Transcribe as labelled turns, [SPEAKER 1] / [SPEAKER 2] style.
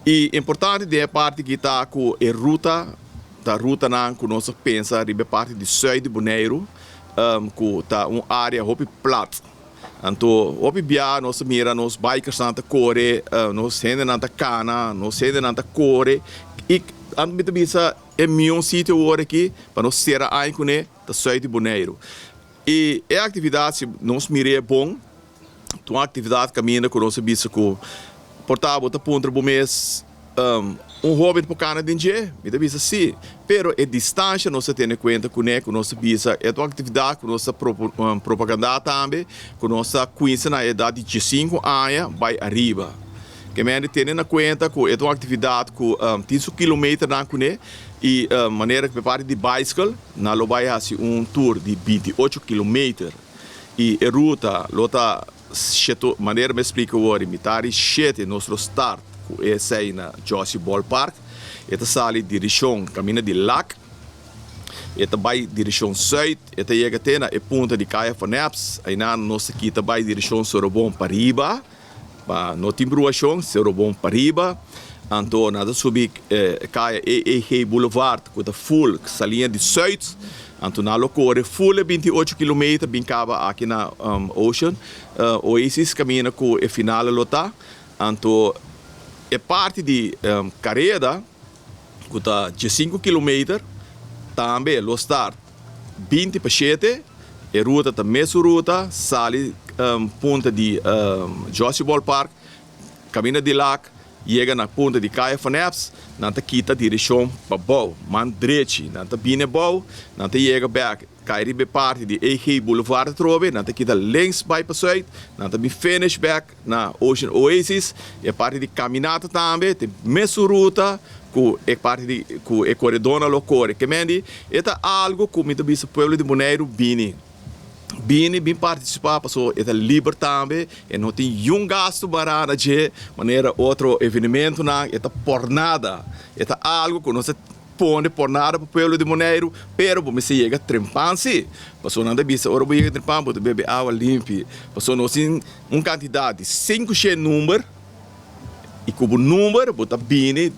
[SPEAKER 1] E importante di parti ku ta ku e ruta, ta rutanan ku nos a pensa riba parti di sùit di Boneiru, ku ta un área hopi plat. Anto, hopi bia nos mira nos bikers nan ta kore, nos hendenan ta kana, nos hendenan ta kore. I anto mi ta bisa e mihó sitio awor aki pa nos sera aña kuné ta sùit di Boneiru. I e aktividat, si nos mir'é bon, ta un aktividat kaminda ku nos a bisa ku por ta bo ta puntra bo mes, un hoben por kana den dje? Mi ta bisa si, pero e distansha nos ta tene kuenta kuné, ku nos ta bisa e ta un aktividat ku nos ta propagandá tambe, ku nos ta kuinsa na edat di 15 aña bai ariba. Ke mende tene na kuenta ku e ta un aktividat ku tin su kilometernan kuné i manera ku parti di baiskel nan lo bai hasi un tour di 28 kilometer i e ruta lo ta sheto, manera mi a splika awor, mitar di 7 nos lo start ku esei na Josie Ballpark. E ta sali direkshon kaminda di Lac, e ta bai direkshon sùit, e ta yega te na e punta di Kaya Van Eps. Einan nos ta kita bai direkshon Sorobon pariba, pa no tin bruashon, Sorobon pariba. Anto nan ta subi Kaya EEG Boulevard ku ta full saliña di sùit. Anto nan lo kore full e 28 kilometer bin kaba aki na Ocean Oasis kaminda ku e finale lo ta. Anto e parti di kareda ku ta 15 kilometer tambe lo start 6:40. E ruta ta mesun ruta, sali punta di Josie Ballpark, kaminda di Lac, yega na punta di Kaya Van Eps, nan ta kita direkshon pabou, man drechi, nan ta bini abou, nan ta yega bèk, kai riba e parti di EG Boulevard atrobe, nan ta kita links bai pa sùit, nan ta bin finish bèk na Ocean Oasis. E parti di kaminata tambe ta e mesun ruta ku e parti di ku e koredónan lo kore. Ke men di e ta algu ku mi ta bisa pueblo di Boneiru bini. Bini bin partisipá pasobra e ta liber tambe, e no tin yun gastu bará na dje manera otro evenementonan, e ta por nada. E ta algu ku nos ta pone por nada pa pueblo di Boneiru, pero bo mester yega trempan si, pasobra nan ta bisa ora bo yega trempan bo ta bebe awa limpi, pasobra nos tin un kantidat di 500 number i ku bo number bo ta bini.